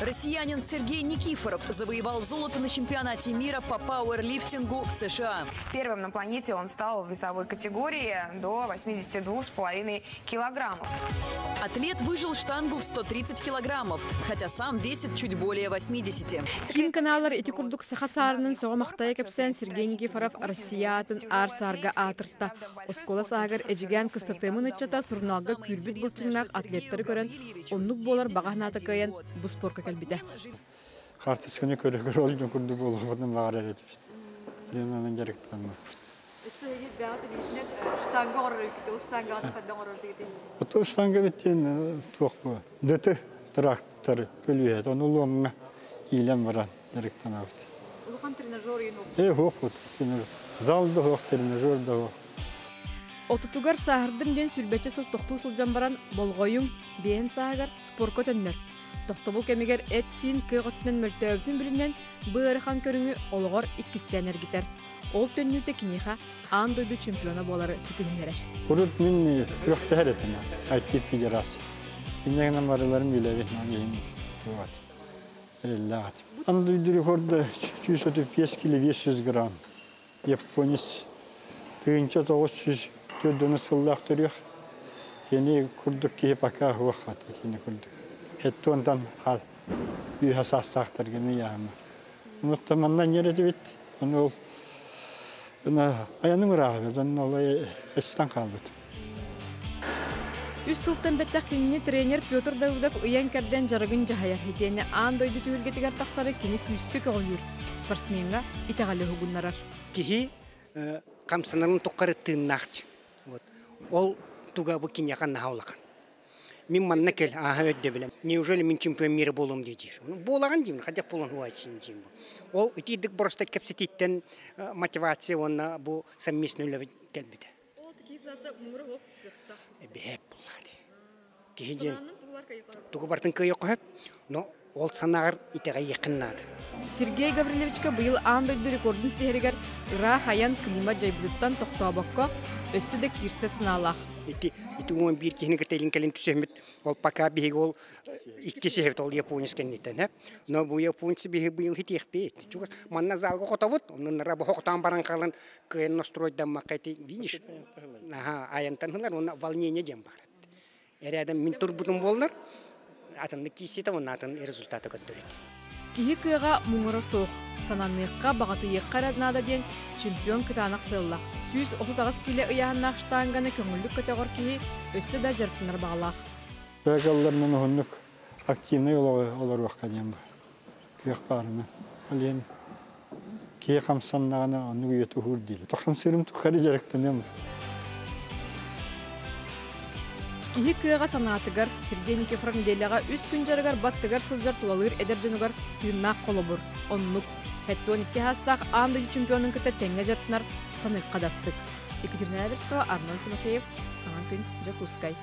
Россиянин Сергей Никифоров завоевал золото на чемпионате мира по пауэрлифтингу в США. Первым на планете он стал в весовой категории до 82,5 килограммов. Атлет выжил штангу в 130 килограммов, хотя сам весит чуть более 80. Киин каналлар ити курдук саха саарынын сөҕө-махтайа кэпсээн Сергей Никифоров Россия аатын аар-саарга аатырта. Оскуола сааһыгар Эдьигээн Кыстатыамын ыччата сурунаалга күүрбүт былчыҥнаах атлеттары көрөн, оннук буолар баҕа санаата кыайан бу спорка кэлбитэ. Хаартысканы көрө-көрө ол дьон курдук буолуохпутун баҕарар этибит. Ленанан дьарыктанмыппыт. Штанга оҥорор ол штангаҕа хайдах оҥорор Ото штанга биттиэн туох бу ДТ трактор көлүөһэт ону луомҥа иилэн баран дьарыктанабыт. Улахан тренажер Э хуохпут зал да хуох тренажер да хуох. Отутугар сааһырдым диэн сүүрбэччэ сыл тохтуу сылдьан баран болҕойуҥ, биэһин сааһыгар спорка төннөр. Тохтобул кэмигэр эт-сиин кыах өттүнэн мөлтөөбүтүн билинэн, бу ыарахан көрүҥү олоҕор иккистээн эргитэр. Ол төннүүтэ киниэхэ аан дойду чемпиона буолары ситиһиннэрэр. Урут мин күрэхтэһэр этим IP федерация. Инньэ гынан барыларын билэбин, иһин тугат. Эрэллээх этим. Ан дойду рекорда 135 кило 500 грамм. Японец 1904 сыллаах төрүөх. Кини курдук киһи пока суох кини курдук. Хеттуонтан үһэ саастаахтарга яама. Онуттан манна ньэрэтибит. Ону ол айаным ырааҕа, онно ол эстэн хаалбыт. Үс сылтан бэттэх кинини тренер Петр Давыдов ыйан-кэрдэн дьарыгын дьаһайар. Итиэннэ аан дойду түһүлгэтигэр тахсары кини күүскэ көҕүлүүр, спортсмеҥҥа итэҕэли уһугуннарар. Киһи хамсанарын тухары тыыннаах. Вот. Ол туга бу киниэхэ наһаа улахан. Мин манна кэл, ааһа өйдөбүлэм. Неужели мин чемпион мира буолуом диир. Буолаҕын диибин, хотя буолан хуайсин диим. Ол итиирдик просто кэпсэтииттэн мотивация уонна бу совместно үлэбит кэлбитэ. Эбиһэп буллаат. Киһи диэн тугу бартын кыайа хөп, но ол санааҕар итэҕэйиэххин наада. Сергей Гаврильевичка быйыл аан дойду рекордун ситиһэригэр ыраах айан климат дьайбытыттан тохтообокко өссө да киирсэр санаалаах. Ити ити 11 киһини кытта илин кэлин түсөммүт ол пока биһиги ол икки сиһэбит ол японец кэнниттэн һэ. Но бу японцы биһи быйыл хитиэхпит. Чугас манна залга хотобут, оннуннара бу хотоон баран халан кыайан настройдаммакка ити видишь. Аха, айантан хылар уонна волнение диэн бар. Эрээдэн мин турбутум буоллар, атыннык киисиитэ уонна атын результаты көрдөрөт. Киһи кыаҕа муҥура суох, сананыахха, баҕатыйыахха эрэ наада диэн чемпион кытаанах сыаллаах. 138 киилэ ыйааһыннаах штанганы көҥүллүк көтөҕөр киһи өссө да дьарыктанар баҕалаах. Бэгэллэринэн уһуннук активнай олоҕу олоруохха диэн бар. Кыах баарына. Ол иһин киһи хамсаннаҕына оннук үйэтэ уһуур дииллэр. Хамсыырым тухары дьарыктаныам. Киһи кыаҕа санаатыгар Сергей Никифоров нэдиэлэҕэ үс күн дьарыгар баттыгар сылдьар тулалыыр эдэр дьонугар тыыннаах холобур. Оннук. 72 саастаах аан дойду чемпионун кытта тэҥҥэ дьарыктанар саныахха да астык. Екатерина Эверстова, Арнольд Тимофеев, Саҥа күн, Дьокуускай.